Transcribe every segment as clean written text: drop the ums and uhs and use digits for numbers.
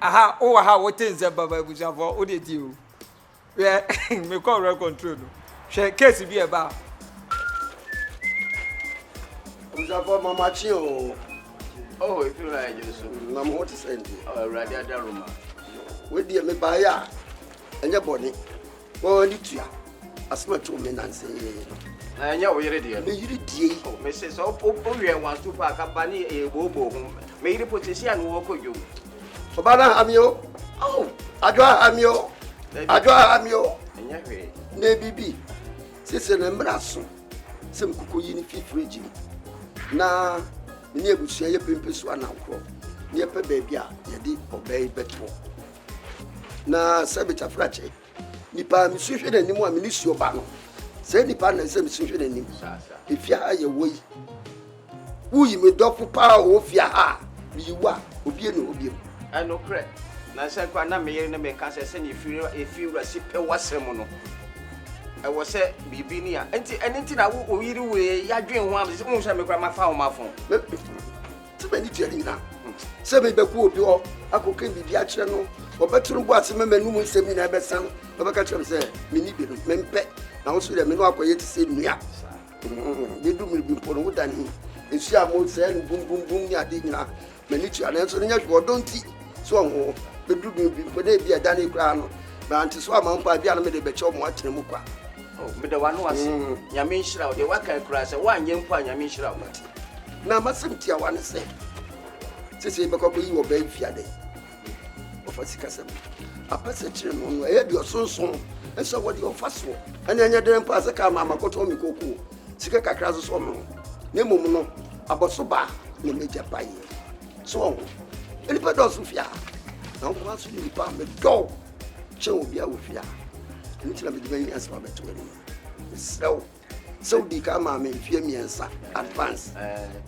Aha, wowɔ ha a wote nsɛm papa abusuafoɔ, wode tie o. Hwɛ, mekɔ rent control no. Hwɛ case bi a ɛba. Abusuafoɔ ma mo akye o. Oh, efi wura agye so. Na mo ho te sɛ ndeɛ. Oh, Awurade adaroma. Wei deɛ mebaeɛ a ɛnyɛ bɔne. Wɔn ani tua asɛm a ɛtoo me nansa yi no. Na ɛnyɛ wo yere deɛ no. Me yere die yi. Oh, mese sɛ wohwɛ wɔn so pa kaba ne ɛbooboo ho. Me yere po sɛsi a ne wɔkɔ dwom. Ɔbaa no aha me o. Oh, Adwo aha me o. Adwo aha me o. Ɛnyɛ hwee. Na ebibi sese na mmerɛ aso sɛ mekokɔ yi no fi fridge mu na me ne abusua yɛ pempe so anankorɔ na yɛpɛ baabi a yɛde ɔbaa yi bɛtoɔ. Na sɛ betafrakyɛ nipa a mesu hwɛ n'anim a me ne suo ba no saa nipa na sɛ mesu hwɛ n'anim. Efie ha yɛwɔ yi woyi me dɔfo paa a ɔwɔ fie ha a meyi wo a obi ne hɔ bio. Ɛnokorɛ, na sɛ koraa na me yere ne me ka sɛ sɛnea efie wura si pɛ w'asɛm no, ɛwɔ sɛ biribi ni a, nti ɛno nti na wo yere wei yɛadwen ho ama sɛ wohu sɛ me koraa mafa wo mafo. Sɛ m'ani tua ne nyinaa sɛ mebɛkɔ obi hɔ akɔka biribi akyerɛ no, ɔbɛto no bo ase ma m'anom nsɛm nyinaa bɛsa no, ɔbɛka kyerɛ me sɛ menni bi no, mempɛ, na wo so deɛ me ne akɔyɛ te sɛ nnua. Bɛdu mmere bi mpo no wodane nsuo a mosɛe no bumbumbum ne ade nyinaa m'ani tua, nanso no nyɛ hwee ɔdɔ nti so ɔho bɛdu mmere bi mpo na ebi a ɛdane koraa no mante so ama mpo a ebi a no mede bɛkyɛ ɔmo atena mu kwa. Oh, meda w'ano ase. Nyame nhyira wo. Deɛ woaka koraa sɛ woanyɛ mpo a Nyame nhyira wo. Na m'asɛm tiawa ne sɛ, sese yɛbɛkɔ akɔyi wɔ bɛn fiade ɔfa sikasɛm apɛsɛ kyerɛ no no ɛyɛ deɛ ɔsonson nso wɔ deɛ ɔfa soɔ ɛne ɛnyɛ dɛn mpo a sɛ kaa maa makɔtɔn me kokoo sika kakra so sɔ me ho na mmom no abɔso baa na m'agya payɛ so ɔho nnipa dɔɔso fie a na wo nso ne nipa a medɔw kyɛn obi a wɔ fie a ɛno nti na mede m'ani asɛm abɛto anim mesrɛ wo sɛ wodii kan maa me mfeɛ mmiɛnsa advance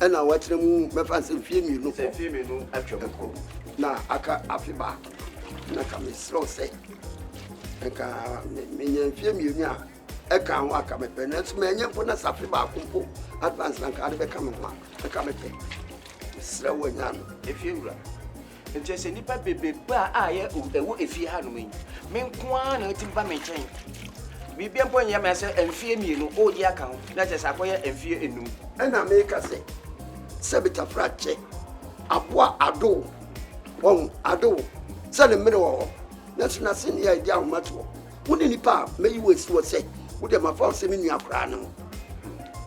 ɛna woakyerɛ mu mɛfa sɛ mfeɛ mmienu kɔ na aka afe baako na ka mesrɛ wo sɛ nka menya mfeɛ mmienu a ɛka ho aka mepɛ nanso manyɛ mpo na sɛ afe baako mpo advance na nka ade bɛka me ho a ɛka mepɛ mesrɛ wo anya no. Efie wura. Nti sɛ nnipa bebrebe a a yɛ ɛwɔ efie hanom yi, me nko ara na ɛtumi ba me nkyɛn. Biribi mpo nyɛ me sɛ mfeɛ mmienu ɔregye aka ho na kyerɛ sɛ akɔyɛ mfeɛ enum. Ɛna meka sɛ, sɛ betafra kyɛ aboa adow, wɔn adow sɛ ne mmere wɔ hɔ, nanso n'ase ne a ɛdi ahoma toɔ. Wo ne nipa a mɛyi wo asi hɔ sɛ wo deɛ mafa wo sɛ me nua koraa ne ho.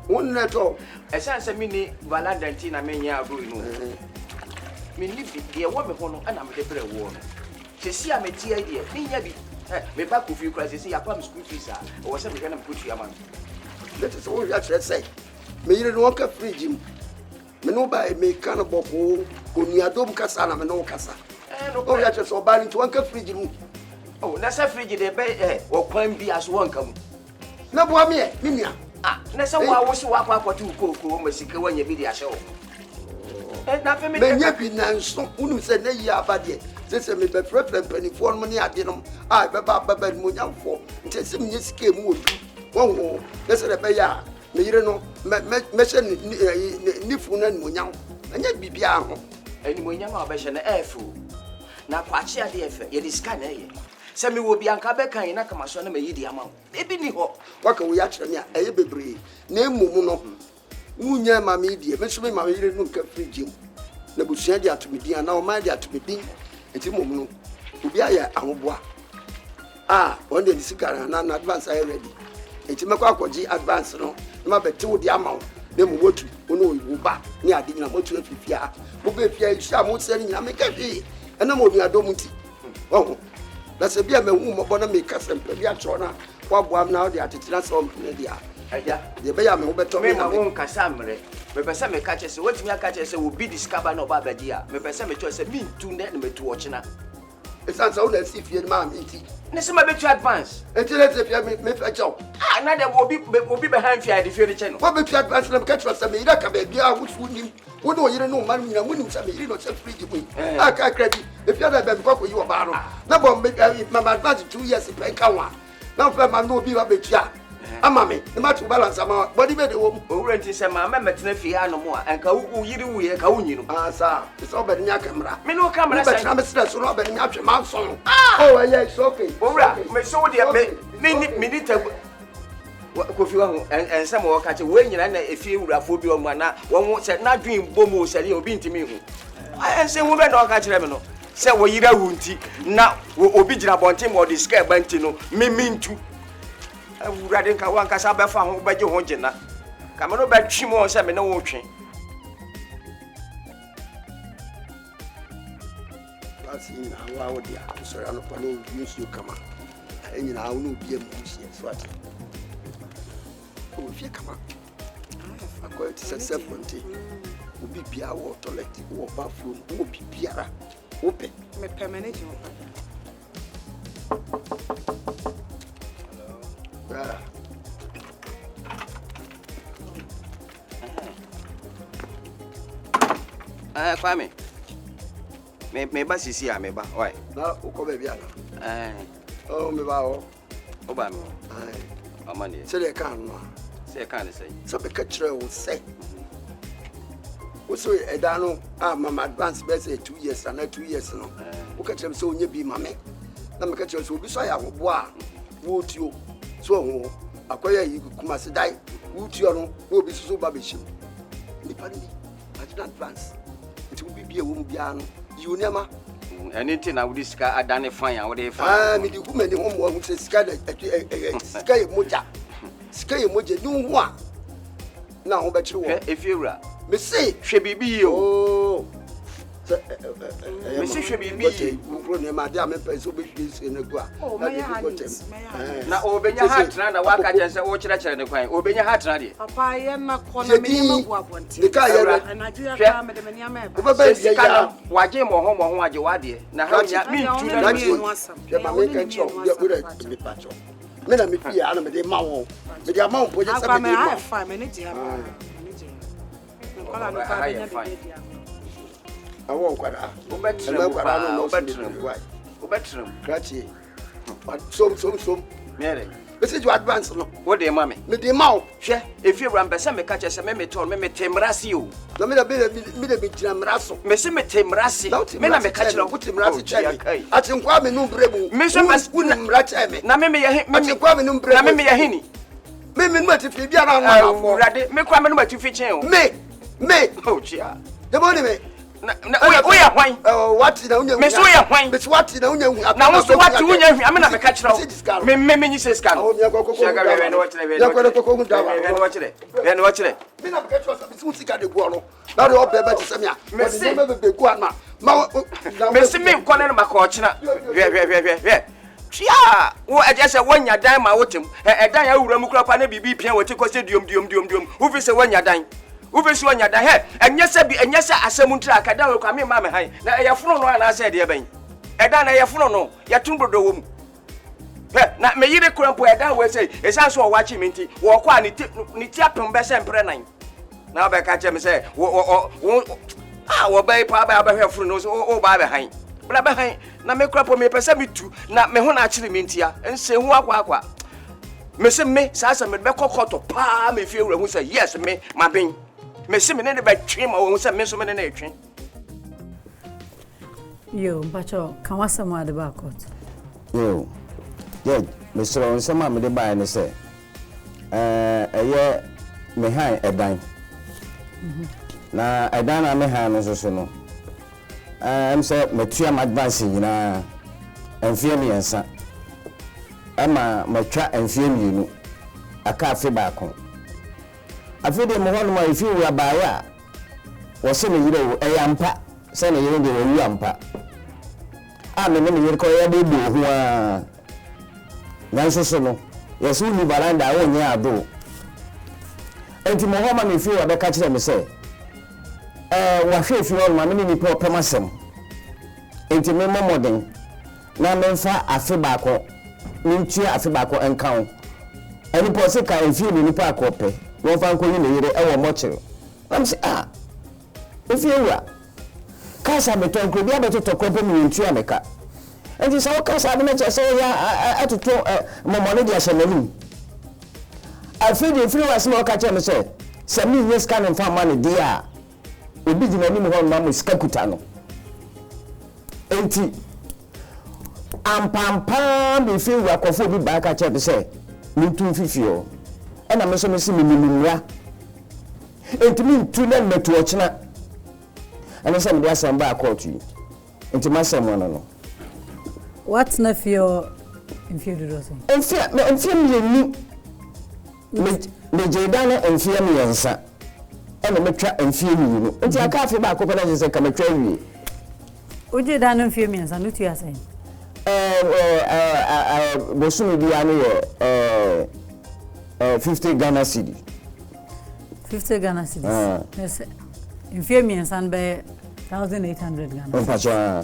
Wo nnɛ tɔ. Ɛsiane sɛ menni valanda nti na menyɛ agorɔ yi no o. Menni bi, deɛ ɛwɔ me hɔ no na mede brɛ woɔ no. Seesei a mete ha yi deɛ, mennya bi. Ɛ, me ba Kofi koraa seesei yɛapam school fees a, ɛwɔ sɛ mehwɛ na mekɔtua ma no. Na kyerɛ sɛ wohwɛ akyerɛ sɛ me yere no ɔnka fridge mu. Me ne wo bae, meka no bɔkoo, onuadɔ mu kasa na me ne wo kasa. Wohwɛ akyerɛ sɛ ɔbaa no nti ɔnka fridge mu. Oh, na sɛ fridge deɛ bɛ ɛ, wɔ kwan bi a so wɔnka mu. Na boa me ɛ, me nua. Ah, na sɛ wo a wo so wakɔ akɔte wo kookoo ma sika woanya bi de ahyɛ wo. Eh, na afei me Manya bi nanso wonim sɛ na yi aba deɛ sɛ sɛ mebɛfrɛfrɛ mpanimfoɔ nom ne ade nom a ɛbɛba ababa animuonyamfoɔ nti sɛ menya sika mu wɔ du wɔho na sɛ ɛbɛyɛ a me yere no mɛhyɛ ne nifu no animuonyam ɛnyɛ biribiara ho. Animuonyam a wɔbɛhyɛ no ɛyɛ fɛ o. Na kwakye adeɛ fɛ, yɛde sika na ɛyɛ. Sɛ mewɔ bi anka bɛka yi na kama so na mayi de ama wo. Ebi ni hɔ. Waka wei akyerɛ me a ɛyɛ bebree na mmom no wonyɛ ma me deɛ me nso me ma me yere no nka fridge mu na busua de ato me din anaa ɔman de ato me din nti mmom no obi ayɛ ahoboa a wɔn deɛ ne sika no anaa n'advance ayɛ ready nti mɛkɔ akɔgye advance no na mabɛte wo de ama wo na mmom woatu wo ne wo ba ne ade nyina moatu afiri fie ha mobɛ fie ha nsuo a mosɛ no nyina meka hwee ɛnam onuadɔ mu nti wahu na sɛ bi a mahu mmɔbɔ na meka sɛ mpɛ bi akyerɛ no a woaboa me na wode atetena sɛ ɔmpene deɛ a Agya, deɛ ɛbɛyɛ a me ho bɛtɔ me mema na me wo nkasa mmerɛ. Mepɛ sɛ meka kyerɛ sɛ woatumi aka kyerɛ sɛ obi de sika ba na ɔba abɛgye a, mepɛ sɛ mekyerɛ sɛ mentu nnɛ na matu ɔkyena. Ɛsiane sɛ wo na asi fie no maa me nti. Ne sɛ mabɛtua advance. Nti na sɛ fie me mefɛ kyɛw. Ah, na dɛ obi obi bɛha mfie a yɛde fie no kyɛ no. Woabɛtua advance na meka kyerɛ sɛ me yere aka baabiara wo so wonim. Wo ne ɔyere ne wo mma no nyinaa monim sɛ me yere na ɔhyɛ fridge mu yi. A kakra bi efie na baabi kɔ akɔyi ɔbaa no. Na bɔ me ma advance 2 years pɛ nka ho a. Na mfɛ ma no obi ba bɛtua. Ama me na mato balance ama wo. Bɔne bɛn na ɛwɔ mu? Owura nti sɛ mamma mmɛtena fie hanom a, anka wo yere wuiɛ, anka wonyi no. Ah, saa. Te sɛ wobɛne me aka mmara. Me ne wo ka mmara sɛn? Wobɛtena me serɛ so na wobɛne me atwe m'aso. Ah! Oh, ɛyɛ, it's okay. Owura, me so wo deɛ, me, me, me ni tabu. Kofi wahu, nsɛm a wɔka kyɛ, wei nyina na efie wurafoɔ bi wɔn mu a na wɔn sɛ n'adwene bɔ mu sɛ deɛ obi ntumi nhu. Nsɛm hu bɛ na ɔka kyerɛ me no, sɛ wɔyere awu nti, na obi gyina abɔnten ma ɔde sika ɛba nti no, me mentu. Awurade nka wankasa bɛfa ho bɛgye ho gyina. Ka me no bɛtwe mu sɛ me ne wo twe. Ase nyinaa wo a wode a wosɔre anɔpa na wowie nsuo kama. Ɛyɛ nyinaa wo ne obi amu hyɛ so ate. Wɔ fie kama. Akɔyɛ te sɛ self contained. Obi biara wɔ toilet, wɔ bathroom, wɔ biribiara. Wopɛ. Mepɛ m'ani gye ho papa. Eh, Kwame. Me me ba sisi a me ba. Oi. Na wokɔ baabi ana? Eh. Oh, me ba hɔ. Wo ba me hɔ. Eh. Ɔma ne. Sɛdeɛ ɛka no a. Sɛ ɛka ne sɛn? Sɛ meka kyerɛ wo sɛ wosɛ ɛda no a mama advance bɛyɛ sɛ 2 years anaa 2 years no, woka kyerɛ me sɛ wonyɛ bi ma me, na meka kyerɛ sɛ obi so ayɛ ahoboa a wotuo so ɔho akɔyɛ yi Kumase dan wotua no na obi soso ba bɛhyɛ mu. Nipa no bi agyina advance nti wo biribi a ɛwɔ mu biara no, yi wo nneɛma. Ɛno nti na wode sika adane fan a wode fa. Ah, mede gu m'ani ho mmoa hu sɛ sika na ɛyɛ sika yɛ mogya, sika yɛ mogya ni ho a na ho bɛkyerɛ wɔ. Hwɛ, efie wura. Mese hwɛ biribi yie o. Oo, sɛ ɛ ɛ ɛ ɛyɛ Mese hwɛ biribi yie. Wokuro nneɛma adeɛ a mepɛ sɛ wobɛhwie nsuo no agu a Oh, na mɛyɛ de ha gu neat, gɔtɛm. mɛyɛ ha neat. Na obenya ha tena na waka kyerɛ sɛ wokyerɛkyerɛ ne kwan. Obenya ha tena deɛ. Papa, yɛ na kɔ na Yɛ me nneɛma din. gu abɔnten. Ne kaa yɛ no. Anadwo yɛ Hwɛ. koraa mede me nneɛma ɛba. Wobɛba Sɛ awia sika yi a no wagye mmɔho mmɔho agye w'adeɛ. Na ha Krakye. nya mentu Ɛdeɛ na wo ne Krakye. mmienu asɛm. Hwɛ ma Ɛyɛ wo ne menka ne nkyerɛ wo mmienu wode asɛm, wode Pakyɛ. mepa kyɛw, me na mefie a na mede ma wo, mede ama wo mpo nyɛ sɛ Agba mede me ma ha wo. yɛ fine, m'ani gye ha paa. M'ani gye ha. Nkwadaa no Ha koraa yɛ bɛnya fine. biribi adi agorɔ. Awɔ nkwadaa Wobɛtena ɛmɛ mu nkwadaa paa, no nɔɔso wobɛtena mu. bebree wae. Wobɛtena mu. Krakye, som som som. Mɛrɛ. Mesi gye advance no. Wode ma me. Mede ma wo. Hwɛ, efie wura, mpɛ sɛ meka kyerɛ sɛ me metɔn me mete mmara ase o. Na me na me me de megyina mmara so. Mese mete mmara ase. Na wote Me na mmara ase meka kyɛn kyerɛ me. wo. Wote mmara ase Oh, kyɛn tua me. kai. Akyenkwa me no mbrɛ mu. Me nso pɛ Wo nim mmara kyɛn me. Na me meyɛ he me Akyenkwa me no mbrɛ na mu. me meyɛ heni. Me me no atifi bi ana no anafoɔ. Awurade, me kora me no matifi kyɛn o. Me me. Oh, tua. Dɛm ni me. Na na woyɛ woyɛ hwan? Ɛwɔ wate na wonya. Me so woyɛ hwan? Me so wate na wonya hu. Na wo nso wate wonya hwɛ, me na meka kyerɛ Mesi sika wo. no. Me me menyi sɛ sika no. Awo mi akɔ kɔkɔ hu Hyɛ ka hwɛ hwɛ ne wɔkyerɛ hwɛ ne Yɛ kɔ ne kɔkɔ hu dawa. Hwɛ ne wɔkyerɛ. Hwɛ ne wɔkyerɛ. Me na meka kyerɛ wo sɛ mesi wo sika de gu ɔno. Na de ɔbɛ bɛ te sɛ me a. Me Wɔde se- nneɛma bebree gu ano a. Ma wo. na wo- Mesi me nkɔ ne no maka ɔkyena. Hwɛ hwɛ hwɛ hwɛ hwɛ. Tua wo ɛkyɛ sɛ woanya dan ma wotem. Ɛ ɛdan a awura mu kura pa ne biribi pia wɔ ti kɔ sɛ duom duom duom duom. Wofi sɛ woanya dan. Wofi sɛ woanya dan. Hɛ ɛnyɛ sɛ bi ɛnyɛ sɛ asɛm ntira aka dan wɔ kɔ ame ma me han. Na ɛyɛ fono no anaasɛ ɛdeɛ bɛn. Ɛdan na ɛyɛ fono no. Yɛto brodo wɔ mu. Hwɛ na me yere kura mpo ɛdan wɔ sɛ ɛsiane sɛ ɔwɔ akyi me nti wɔkɔ a ne ti apem bɛ sɛ mprɛ nan. Na wobɛka kyerɛ me sɛ wo wo wo a wɔbɛyi paa bɛ abɛhwɛ funu no so wo ba abɛhan bra bɛhan na me kura po mepɛ sɛ metu na me ho na akyere me ntia nse ho akɔ akɔ me se me saa sɛ mede bɛkɔ kɔtɔ paa me fie wura hu sɛ yes me maben me se me ne ne bɛtwe ma wɔhu sɛ me nso me ne ne retwe. Yo, mpakyɛ ka w'asɛm a de ba court. Yo, Judge, mesrɛ wo, nsɛm a mede baeɛ ne sɛ, ɛyɛ me han ɛdan. Na ɛdan na me han no nso so no, ɛm sɛ matua m'advance nyinaa mfeɛ 3 ɛma matwa mfeɛ 2, aka afe baako. Afei deɛ mo hɔnom a ɛfie wura baeɛ a wɔse ne yere o, ɛyɛ ampa sɛ ne yere deɛ wawu ampa. A me ne me yere kɔ yɛbobɔ ho ara. Nanso so no, yɛse wonni veranda a wonyɛ ado. Enti mo hɔ ma me fie wura bɛka kyerɛ me sɛ, ɛɛ wahwɛ fie hɔ no ma me ne nipa ɔpɛ m'asɛm. Enti me mmɔ mmɔden na memfa afe baako, mentua afe baako nka ho. Ɛno mpo ɔse ka mfie 2 pɛ akɔ pɛ na ɔmfa nkɔyi ne yere ɛwɔ mɔkyere. Na mese ah, efie wura, cars a metɔ nkuro bi abɛtotɔ kora mpo mentua me ka. Enti sɛ woka saa de no kyerɛ sɛ woyɛ atoto mmɔmmɔne de ahyɛ m'anim. Afei deɛ ɛfiri hɔ asɛm a ɔka kyerɛ me sɛ, sɛ mennya sika no mfa mma no deɛ a, obi gyina anim hɔ nom ama sika kuta no. Enti, ampaampa ara mefiri wura kɔfo obi baa ka kyerɛ me sɛ mentu mfi fie hɔ. Ɛna me nso mese menim mmara. Enti mentu na mmɛtu ɔkyena. Ɛne sɛ mede asɛm baa kɔɔto yi. Enti m'asɛm ano no. Woatena fie hɔ mfeɛ dodoɔ sɛn? Mfeɛ, mfeɛ mmienu. Me, megyee da no mfeɛ mmiɛnsa, ɛna matwa mfeɛ mmienu. Nti aka afe baako pɛ na kyerɛ sɛ nka matwa awie. Wogyee da no mfeɛ mmiɛnsa no, wotua sɛn? Ɛɛ, ɛɛ, ɛɛ, bosome biara no yɛ ɛɛ, ɛɛ, 50 Ghana cedi. 50 Ghana cedis. Ah. Na sɛ mfeɛ mmiɛnsa no bɛyɛ 1800 Ghana cedis. Mpakyɛ ah.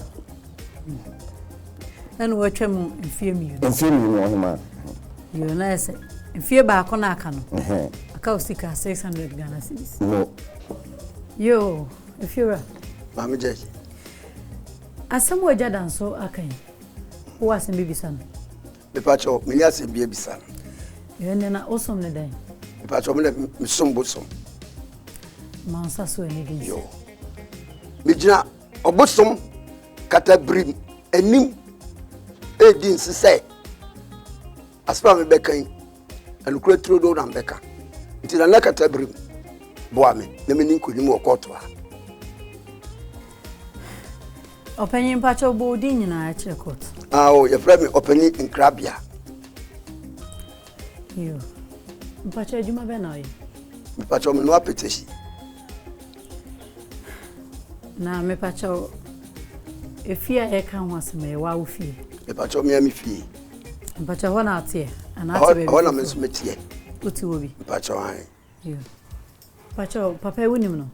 Ɛna watwa mu mfeɛ mmienu. Mfeɛ mmienu ɔhema. Yoo na yɛ sɛ mfeɛ baako na aka no. Aka wo sika 600 Ghana cedis. No. Yoo efiewura. Maame Judge. Asɛm wɔ agya danso aka yi. Wowɔ asɛm bi bisa no. Mepakyɛw, menni asɛm bi abisa no. Yoo ɛnɛ na wosom ne dɛn? Mepakyɛw, me na mesom bosom. Ma nsa so ani di nse. Yoo. Megyina ɔbosom katabirim anim redi nse sɛ asɛm a mebɛka yi, ɛnokorɛ turodoo na mebɛka. Nti Nana Katabirim boa me na menni nkonim wɔ kɔɔto ha. Ɔpanyin mpakyɛw bɔ wo din nyinaa kyerɛ court. Ah, oh, yɛfrɛ me Ɔpanyin Nkrabea. Yo. Mpakyɛw adwuma bɛn na ɔyɛ? Mpakyɛw menoa petehyi. Na mepakyɛw efie a yɛka ho asɛm ɛyɛ wa wo fie? Mepakyɛw mea me fie. Mpakyɛw hɔ na ateɛ? Anaa ate baabi Hɔ na me nso meteɛ. Wote hɔ bi? Mpakyɛw ae. Yo. Mpakyɛw papa yi wonim no?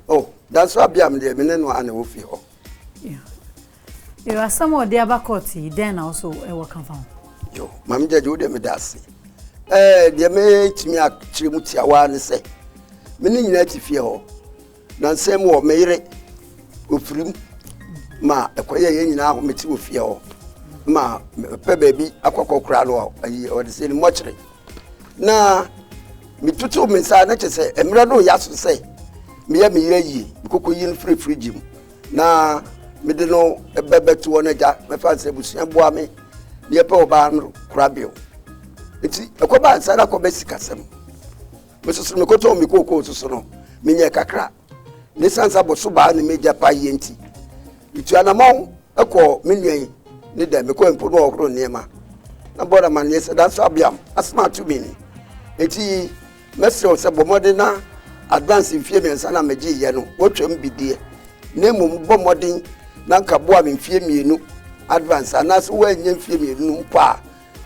Oh, danso abia me deɛ me ne no a na ɛwɔ fie hɔ. Yo. Yo, asɛm a ɔde aba court yi dɛn na wo so ɛwɔ ka fa ho? Yo, maame gyagye wo deɛ meda ase. Ɛɛ deɛ mɛtumi akyerɛ mu tiawa ne sɛ me ne nyinaa te fie hɔ. Na nsɛm wɔ me yere ofirim ma ɛkɔyɛ yɛn nyinaa ahomete wɔ fie hɔ ma pɛ baabi akɔkɔ koraa no ayi ɔde sɛ ne mmɔkyere. Na metutu me nsa na kyerɛ sɛ mmerɛ no yɛ aso sɛ meyɛ me yere yie mekɔkɔ yi no firi firigye mu na mede no bɛbɛto hɔ no agya mɛfa sɛ abusua boa me na yɛpɛ ɔbaa no korabea nti ɛkɔba nsa na kɔbɛ sikasɛm mesoso mekɔtɔn me kookoo soso no menyɛ kakra ne sansa bɔ so baa ne megya pa yie nti metu anamɔn kɔɔ me nua yi ne dɛ mekɔɔ mpo na ɔhoro nneɛma na bɔ no amanneɛ sɛ danso abeam asoma ato me ni nti Mɛsrɛ wo sɛ bɔ mmɔden na advance mfeɛ mmiɛnsa na megyeeɛ no woatwam bi deɛ, na mmom bɔ mmɔden na nka boa me mfeɛ mmienu advance, anaasɛ woannya mfeɛ mmienu no mpo a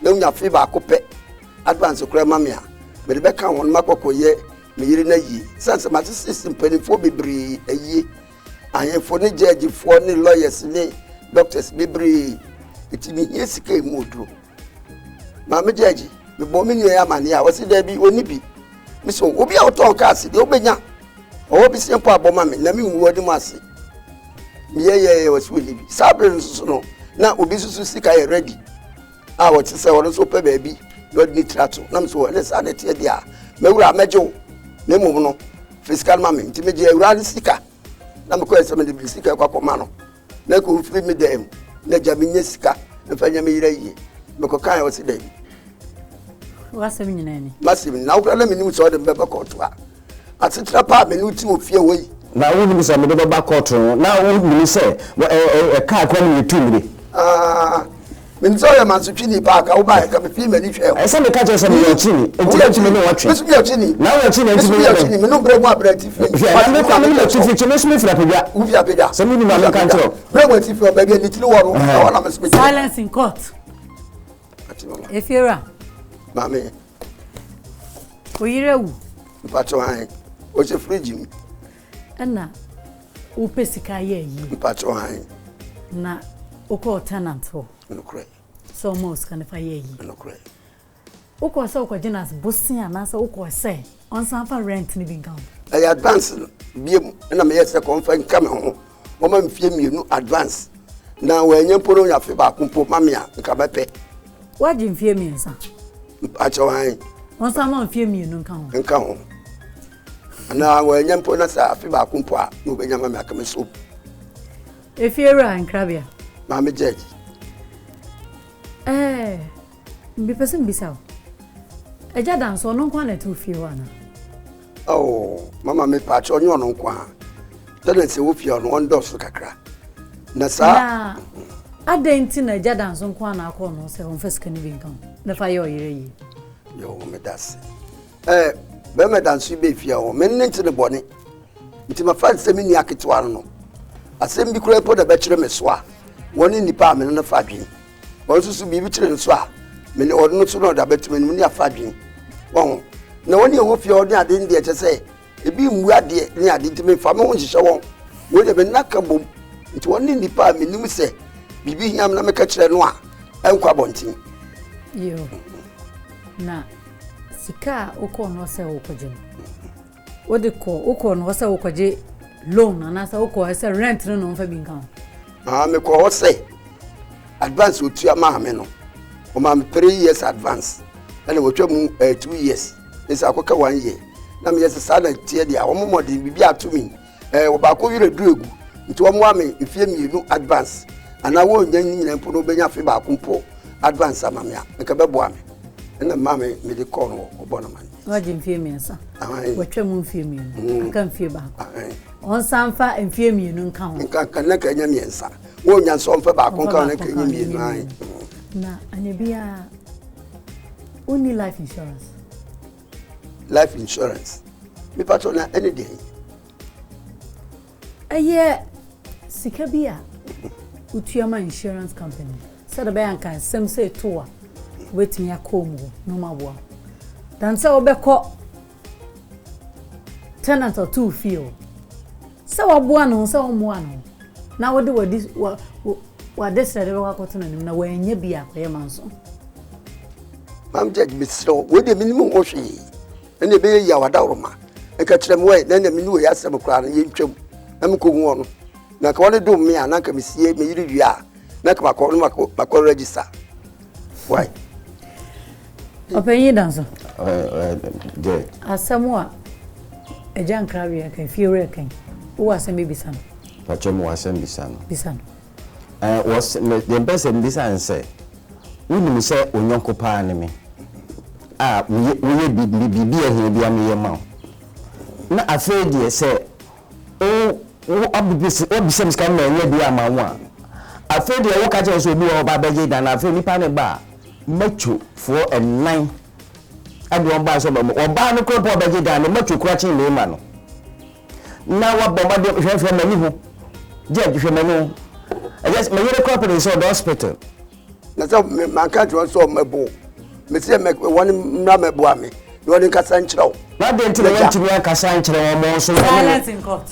na wonya afe baako pɛ advance koraa ma me a, mede bɛka ho na makɔkɔyɛ me yere no ayie. Sane sɛ masesese mpanimfoɔ bebree ayie, ahemfo ne gyɛɛgyefoɔ ne lawyers ne doctors bebree, nti mehia sika emu oduro. Maame gyɛɛgye, mebɔɔ me nua yi amanneɛ a, ɔse daabi, ɔnni bi. Me so, obi a ɔtɔn cars deɛ wobɛnya. Ɔwɔ bi sɛ mpo abɔ ma me, na menwu w'anim ase. Meyɛyɛyɛ ɔse ɔnni bi. Saa bere no nso no, na obi nso so sika yɛ ready a ɔte sɛ ɔno nso pɛ baabi na ɔde ne tiri ato. Na me so, ɛne saa na ɛteɛ deɛ a, mawura mɛgye wo. Na mmom no, fa sika no ma me. Nti megye awura no sika na mekɔɛ sɛ mede me sika kɔ akɔma no. Na nka ɔmfiri me dan mu na gya menya sika mfa nyɛ me yerɛ yie. Mekɔkaeɛ ɔse daabi. W'asɛm nyinaa ni. M'asɛm ni. Na wokora na menim sɛ ɔde me bɛba kɔɔto a. Asetena pa a me ne wo te wɔ fie hɔ yi. Na wonim sɛ mede bɛba kɔɔto no, na wonim sɛ kaa kwan mu yɛ tu mmire. Ah, menim sɛ ɔyɛ mansotwini paa ka wobaeɛ ka mefii m'ani hwɛɛ wo. Ɛsɛ meka kyerɛ sɛ meyɛ ɔkyini, nti mɛtumi ne wɔtwe. Meso meyɛ ɔkyini. Na woyɛ ɔkyini nti meyɛ dɛn? Menu berɛ mu abrɛ atifi. Hwɛ, na me kora mene m'atifi kyi, me nso mefiri apagya. Wofi apagya. Sɛ menim a menka nkyerɛ wo. Berɛ mu atifi hɔ, baabi a ne tiri wɔ no, ɛhɔ na me nso megyina. Silence in court. Efiewura. Maame. Wo yere awu. Mpakyɛw ahe? Ɔhyɛ fridge mu. Ɛna wopɛ sika ayɛ ayie. Mpakyɛw ahe? Na wokɔɔ tenant hɔ. Nokorɛ. Sɛ ɔma wo sika no fa yɛ ayie. Nokorɛ. Wokɔɔ sɛ wokɔgye no as bosea anaasɛ wokɔɔ sɛ ɔnsan fa rent no bi nka ho? Ɛyɛ advance no biom ɛna meyɛ sɛ kɔmfa nka me ho wɔma mfie mmienu advance na wɔanya mpo no ɔnya afe baako mpo ma me a nka mɛpɛ. Woagye mfie mmiɛnsa? Mpakyɛw ahe? Ɔnsan ma mfeɛ mmienu nka ho. Nka ho. Anaa wɔanya mpo na sɛ afe baako mpo a na wɔbɛnya ma me aka me so. Efie wura nkrabea. Maame Judge. Ɛɛ mepɛ sɛ mbisa wo. Agya Danso ɔno nko ara na ɛte wo fie hɔ anaa? Oh, mama me paakyɛ ɔnyɛ ɔno nko ara. Tenants ɛwɔ fie hɔ no wɔn dɔɔso kakra. Na saa. Na adɛn nti na agya Danso nko ara na akɔ ɔno sɛ ɔmfa sika no bi nka ho na fa yɛ ɔyere yie? Yo, meda ase. Eh, bɛrima Danso yi bɛɛ fie hɔ, me ne nte ne bɔne. Nti mafa no sɛ me nua ketewa no no. Asɛm bi koraa mpo na ɛbɛkyerɛ me so a, wɔne nnipa a me ne no fa adwene. Ɔno nso so biribi kyerɛ no so a, me ne ɔno nso na ɔde abɛto m'anim ne afa adwene. Wɔn na wɔne ɛwɔ fie hɔ ne ade no deɛ kyɛ sɛ ebi mmu adeɛ ne ade nti memfa me ho nhyehyɛ wɔn. Wɔn deɛ me nna ka bom. Nti wɔn ne nnipa a menim sɛ biribi hia me na meka kyerɛ no a, ɛnkɔ abɔnten. Yo, na sika a wokɔɔ no sɛ wokɔgye no, Wode kɔ wokɔ no hɔ sɛ wokɔgye loan anaasɛ wokɔ hɔ sɛ rent no na ɔmfa bi nka ho? Ah, mekɔ hɔ sɛ advance otua maa me no, ɔmaa me 3 years advance ɛna wɔtwa mu 2 years ɛsɛ akɔka one year na meyɛ sɛ saa na teɛ deɛ a wɔn mmɔden biribi ato mi wɔbaako werɛ duru egu nti wɔn a me mfie 2 advance anaa wɔnnya ne nyinaa mpo na wɔbɛnya afe baako mpo advance ama me a nka bɛboa me ɛna mmaa me mede kɔɔ no ɔbɔ no ma no. Wagye mfie 3. Watwa mu mfie 2. Aka mfie baako. Ɔnsan fa mfie 2 nka ho. Nka nka na ka nya 3. Wɔn nya nso ɔnfa baako nka ho na ka nya 2 ayi. Na anya biara wonni life insurance. Life insurance. Nipa to na ɛne deɛ. Ɛyɛ sika bi a wotua ma insurance company sɛdeɛ ɛbɛyɛ anka nsɛm sɛ ɛto a wobɛtumi akɔ mu hɔ na ɔma aboa wo dan sɛ wobɛkɔ tenant ɔtoo fie o sɛ waboa ne ho sɛ ɔmmoa ne ho na wode wadi wa wade srɛde bɛkɔ akɔto n'anim na wannya bi akɔyɛ manso. Maam Judge mesrɛ wo wei deɛ menim ho hwee ɛne ɛbɛyɛ yi a wadaworoma nka kyerɛ me wɛ na ɛna mene wei asɛm koraa no yɛntwam na mekɔhu wɔ no na nka wɔne dom me a na nka mesie me yere wie a na nka makɔ no makɔ register why. Ɔpanyin da nso. Asɛm a agya nkra wia kan fie wura kan wowɔ asɛm bi bisa no. Pakyɛ mewɔ asɛm bisa no. Bisa no. Wɔs me deɛ mpɛ sɛ mbisa ne sɛ wonim sɛ wo yɔnko paa ne me a meyɛ woyɛ biribi a ɛhia biara meyɛ ma wo na afei deɛ sɛ wo wo abibisi wabisa me sika no manya bi ama wo a afei deɛ woka kyerɛ sɛ obi wɔ hɔ ba bɛgye dan na afei nipa ne ba a matwo foɔ ɛnan ɛde wɔn baa sɛ ɔbɛmo ɔbaa no kora mpo ɔbɛgye dan no matwo kora kyen mmarima no na wabɔ mmɔden hwɛ hwɛ m'ani ho judge hwɛ m'ani ho ɛyɛ me yere kora pere sɛ ɔdɔ hospital. Na sɛ manka nkyerɛ wɔn sɛ wɔmmɛbo wo, mese mɛ wɔn mmra mmɛboa me na wɔn nkasa nkyerɛ wo. Na adɛn nti na wɔantumi ankasa ankyerɛ wɔn nso? Silence in court.